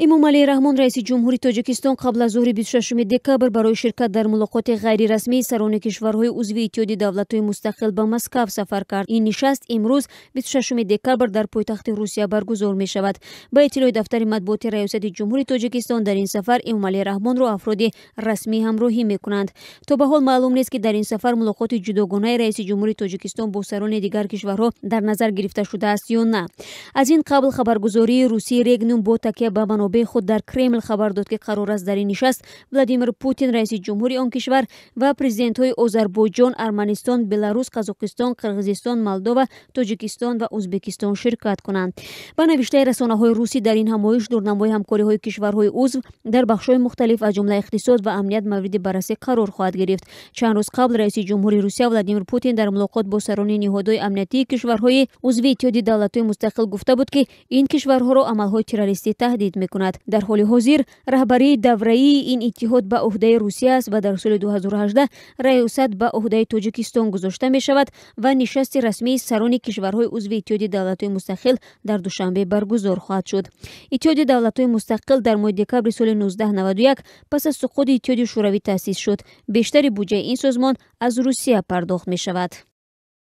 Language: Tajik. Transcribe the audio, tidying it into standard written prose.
Эмомалӣ Раҳмон, раиси ҷумҳури Тоҷикистон, қабл аз зуҳри 26 декабр барои ширкат дар мулоқоти ғайрирасмии сарони кишварҳои узви Иттиҳоди давлатҳои мустақил ба Москав сафар кард. Ин нишаст имрӯз, 26 декабр, дар пойтахти Русия баргузор мешавад. Ба иттилои дафтари матбуоти Раёсати ҷумҳури Тоҷикистон, дар ин сафар Эмомалӣ Раҳмонро афроди расмӣ ҳамроҳӣ мекунанд. То ба ҳол маълум нест, ки дар ин сафар мулоқоти ҷудогонаи раиси ҷумҳури Тоҷикистон бо сарони дигар кишварҳо дар назар гирифта шудааст ё на. Аз ин қабл хабаргузории русии Регнум бо такя ба манобеи худ дар Кремл хабар дод, ки қарор аст дар ин нишаст Владимир Путин, раиси ҷумҳури он кишвар, ва президентҳои Озарбойҷон, Арманистон, Беларус, Қазоқистон, Қирғизистон, Молдова, Тоҷикистон ва Ӯзбекистон ширкат кунанд. Ба навиштаи расонаҳои русӣ, дар ин ҳамоиш дурнамои ҳамкориҳои кишварҳои узв дар бахшҳои мухталиф, аз ҷумла иқтисод ва амният, мавриди баррасӣ қарор хоҳад гирифт. Чанд рӯз қабл раиси ҷумҳури Русия Владимир Путин дар мулоқот бо сарони ниҳодҳои амниятии кишварҳои узви Иттиҳоди давлатҳои мустақил гуфта буд, ки ин кишварҳоро амалҳои террористӣ таҳдид мекунад. Дар ҳоли ҳозир раҳбарии давраии ин иттиҳод ба ӯҳдаи Русия аст ва дар соли 2018 раёсат ба ӯҳдаи Тоҷикистон гузошта мешавад ва нишасти расмии сарони кишварҳои узви Иттиҳоди давлатҳои мустақил дар Душанбе баргузор хоҳад шуд. Иттиҳоди давлатҳои мустақил дар моҳи декабри соли 1991 пас аз суқути Иттиҳоди Шӯравӣ таъсис шуд. Бештари буҷаи ин созмон аз Русия пардохт мешавад.